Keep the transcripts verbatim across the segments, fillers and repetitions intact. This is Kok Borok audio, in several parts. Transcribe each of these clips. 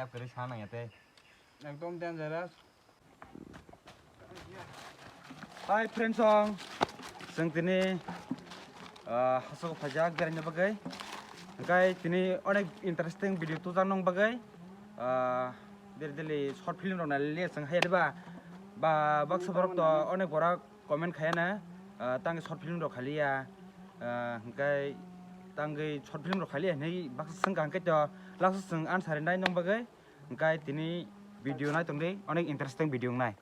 Kwrwi sa nang ya tei. Ekdom dangerous. Hi friends song, chwng tini, ah, hasuk phaijak beraina bagwi. Hwnkhe tini onek interesting video tubujak nang bagwi. Ah, daily daily short film rok nailaiya chwng hai ba, ba baksa borok to onek borok comment khaiya na, ah, tangwi short film rok khailiya, ah, hwnkhe tangwi short film rok khailiya hinwi baksa swngkha, hwnkhe to last o chwng answer rinai nang bagwi. Hwnkhe tini video nai tongdi, onek interesting video wngnai.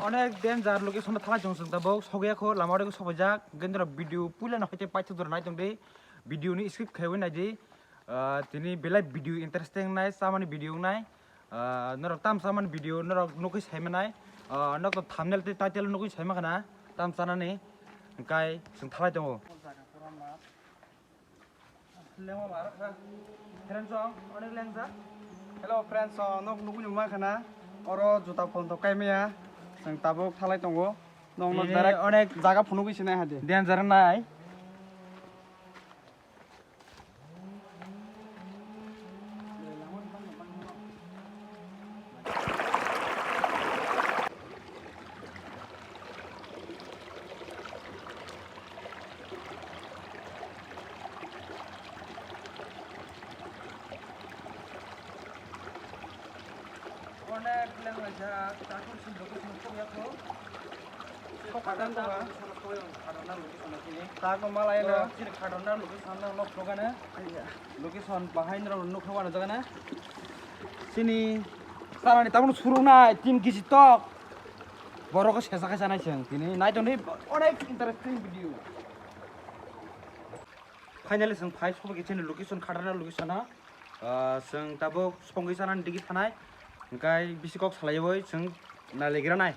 Onek danger location o thalai tong chwng tabuk, sogwi kho lama o sokphaijak, hwnkhe norok video puila no khe paithak jora nai tongdi, video ni skip khaiwi naidi. Ah, tini belai video interesting nai, chamani video wngnai. Ah, norok tam chamani video norok nugwi saimanai. Ah, norok to thumbnail tei title nugwi saimankha na tam chanani. Hwnkhe chwng thalai tongo. Lengma bar kha. Friends song, onek lengjak. Hello friends song, nok nugwi numa khana. Oro juta phone to kaimaya. Chwng tabuk thalai tongo. Nok nok Tini direct onek jaga phunugwi sinai hadi. Danger nai. Onek lenglaijak, takhuk sini location kok ya kho. Kok kadang kok, ah? Kok yang kadang na location na sini. Tak no malai na. Sini kadang na location na nok progana. Location bahai nrok nukha wana jagana. Sini sarani tabuk surunai tin kg tok. Borok sesa khe sanai chwng tini nai tongdi onek interesting video. Finally chwng phai sokphaikha chini location khatarna location o. Ah, chwng tabuk songwi sanani digi thanai. Hwnkhe bisi kok salaiwi chwng nailaigranai.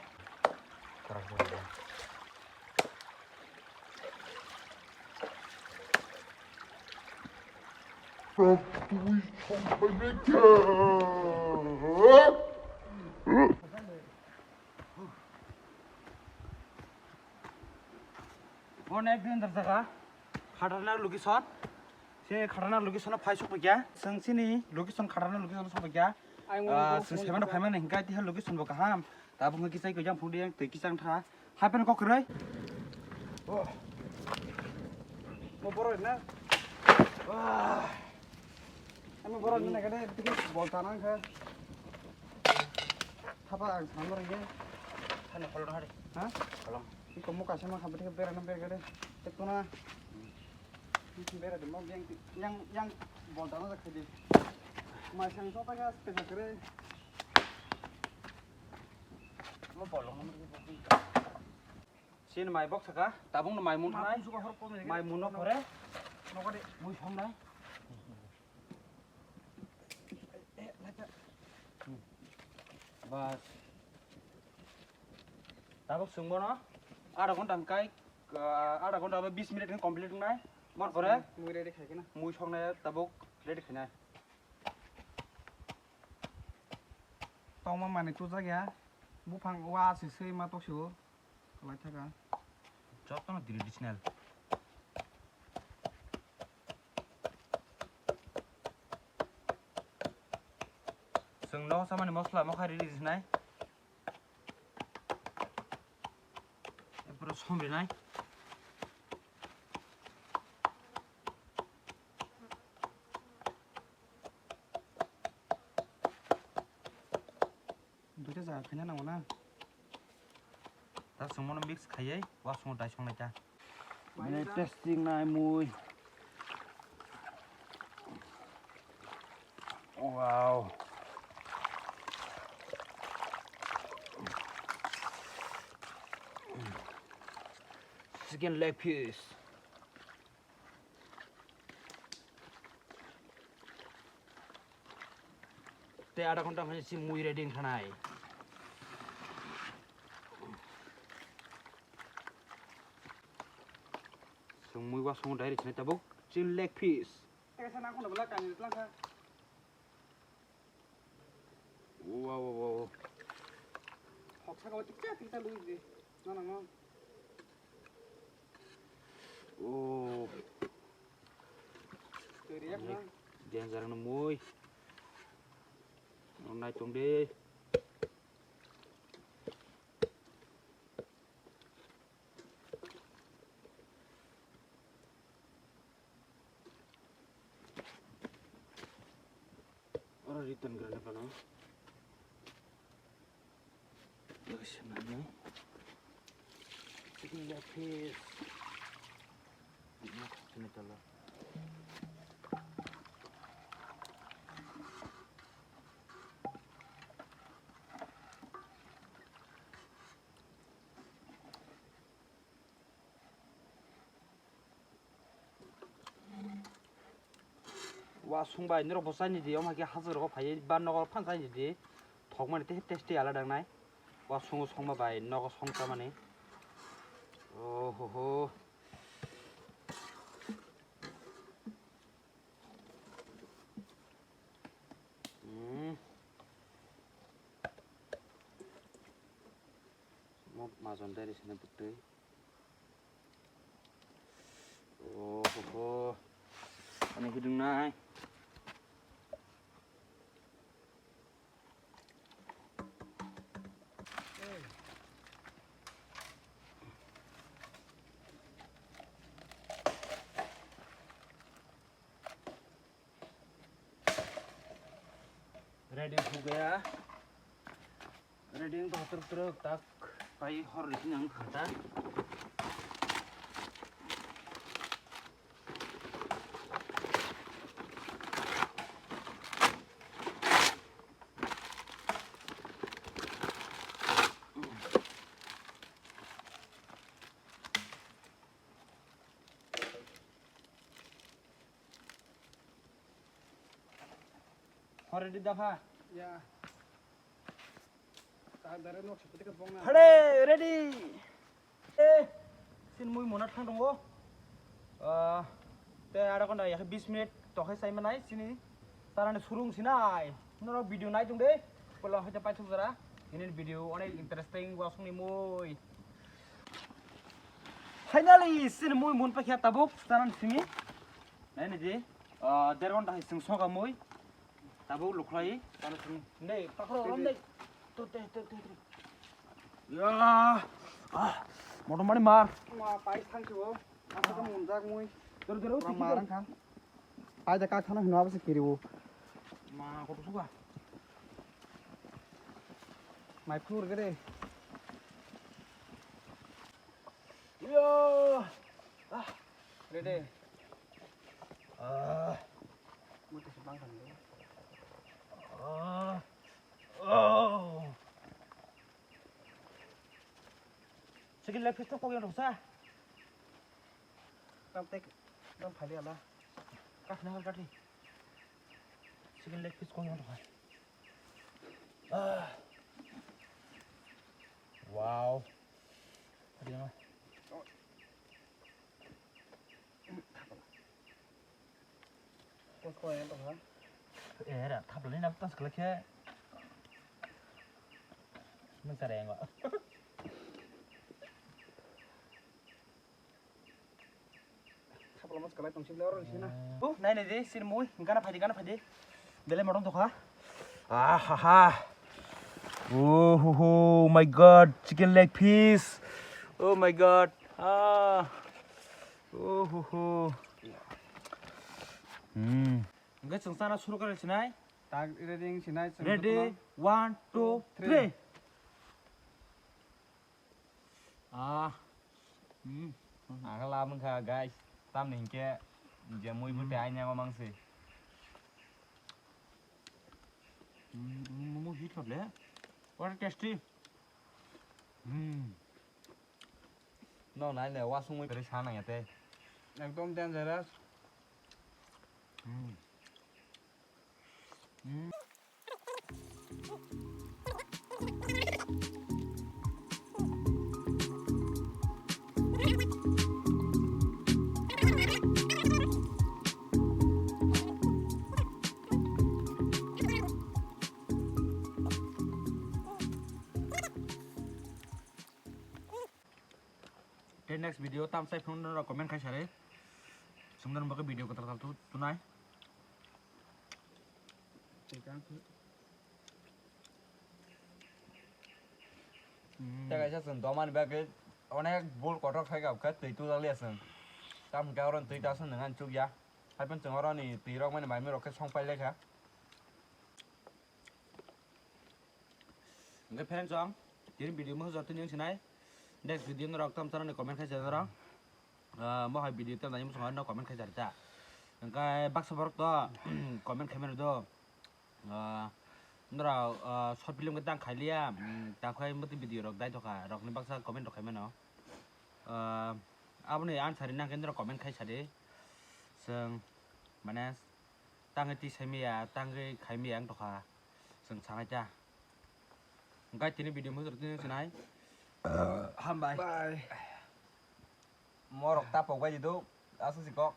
Onek danger jaga. Khatarna location. Sini khatarna location o phai sokphaikha. Chwng sini location khatarna location o sokphaikha. Ayung Ah, location chwng seven o phaimani hwnkhe tiha location bo kaham. Tabuk hwnkhe kichai koi jang phungdi yang twi kichang tha. Hapen kok kwrwi. Oh. Mo borok na. Ah. Ami borok ni nagade tiki bol tanang khe. Thapa ang samar ye. Hani holong hari. Ha? Holong. Iko muka sama khabati berana bergade. Tekuna. Bera de mo yang yang yang bol tanang khe di. Mai sang so ta ga spesa kre. Mo bolong. Sini mai bok saka, tabung no mai mun thanai. Mai mun no pore. Mui song nai. Bas. Tabuk sungbo no. Adha ghonta hwnkhe, ah, adha ghonta ba bis minute hwnkhe complete wngnai. Mor pore. Mui ready khai khe na. Mui song nai tabuk ready khainai. Tongma manwi tujak ya. Buphang wa se swi ma toksio. Kwlai thaka. Jotono traditional. Chwng nogo chamani mosla mokha riri sinai. Eporo som rinai. Duita jaga khaina nango na. Ta songmano mix khaiwi wasongo dai songnai ta. Mane tasting nai mui. Wow. Chicken leg piece. Tei adha ghonta phai si mui ready wngkha nai. Chwng mui wasongo direct sinai tabuk chini leg piece. Tesa nang kheno bwla kani tlang kha. Wow, wow, wow. Hok saka o tiksa tiksa lugui di. Na nang no. Oh. Danger no mui. Nai tong de. Oro return grana pano. Yaksana no. Chicken leg piece. Ini tala. Wasung bai norok bo chaini di, omo hai khe hajor rogo phaiwi ba nogo phan chaini di, thokmani tei tasty alada wngnai. Wasungo songma bai nogo song chamani. Ohoho. Hmm. Mo majon dai rw sini bwtwi. Ohoho. Ani hidung nai. Ready ho gaya. Ready wng tongkha twrwk twrwk tak pai hor rikhe nang kha ta. Already dapha. Ya. Tak dare nok seperti kebong na. Hade, ready. Eh, sin mui mona thang tongo. Ah, te ada konda ya bis minute tokhai sai manai sini. Tarani surung sinai. Noro video nai tong de. Polo hoite paithuk jora. Ini video onek interesting wasung ni mui. Finally, sin mui mun pakya tabuk tanan simi. Nai ni je. Ah, der ghonta hai sing soga mui. Tabuk lukhlai, talo sini. Nei, pakro rom nei. Tu, te, te, te, te. Ya. Ah, motor mani mar. Ma, pai thang sibo. Asa ka munjak mui. Doro, doro, pura tiki, marang doro. Kha. Pai da ka thana hino abase kiriwo. Ma, koto suka. Mai phur gede. Yo. Ah, ready. Ah. Mui kisa bang khan de. Ah. Oh. Chicken leg piece to kok yang ruksa. Tam tek, tam phali ala. Kat na kat ni. Chicken leg piece kok yang ruksa. Ah. Wow. Phali na. Kos ko yang tongha. Eh, ra, thap lai na tas kala khe. Nang tare ngo. Thap lai mas kala tong sibla oro sina. Oh, nai nai de, sir mui, gana phai de, gana phai de. Bele modom tokha. Ah, ha, ha. Oh, ho, ho, my God, chicken leg piece. Oh, my God. Ah. Oh, ho, ho. Hmm. Hingke chwng chana suru kare sinai. Tak ready sinai chwng. Ready, jotono. One, two, three. Three. Ah. Hmm. Ang la mangkha, guys. Tamni hingke je mui bute aini ang mangsi. Hmm, hmm, mo hit le. What a tasty. Hmm. No, nai le, wasung mui kare sa nang yate. Ekdom dangerous. Hmm. Hmm. Tei next video tam sai phunuknai rok comment khai sari. Sumdan bagwi video kwtal kwtal tu, tunai. Tei kaisa chwng domani bagwi onek bul kotor khai kha, khe twi tujak liya chwng. Tamoni khe oro twi ta chwng nang ani chukya. Haiphano chwng oroni twi rok mani mai mui rok khe song pai lai kha. Hwnkhe friends, ang tini video mo jotoni wng sinai. Next video norok tam chanani comment khai sa norok. Ah, mo hai video tam nai mo songo no comment khai sa rita. Hwnkhe baksa borok to comment khai mano do. Ah, norok, ah, short film khe tang khai liya, mm, tang khai moti video rok dai tokha, rok ni baksa comment rok khai mano. Ah, aboni answer nang khe norok comment khai sa di. Chwng mane tangwi twi sai maya, tangwi khai maya wng tokha, chwng sanai ta. Hwnkhe tini video mo jotoni wng sinai. Hambai. Bye. Morok tapok bai di do, aswk si kok.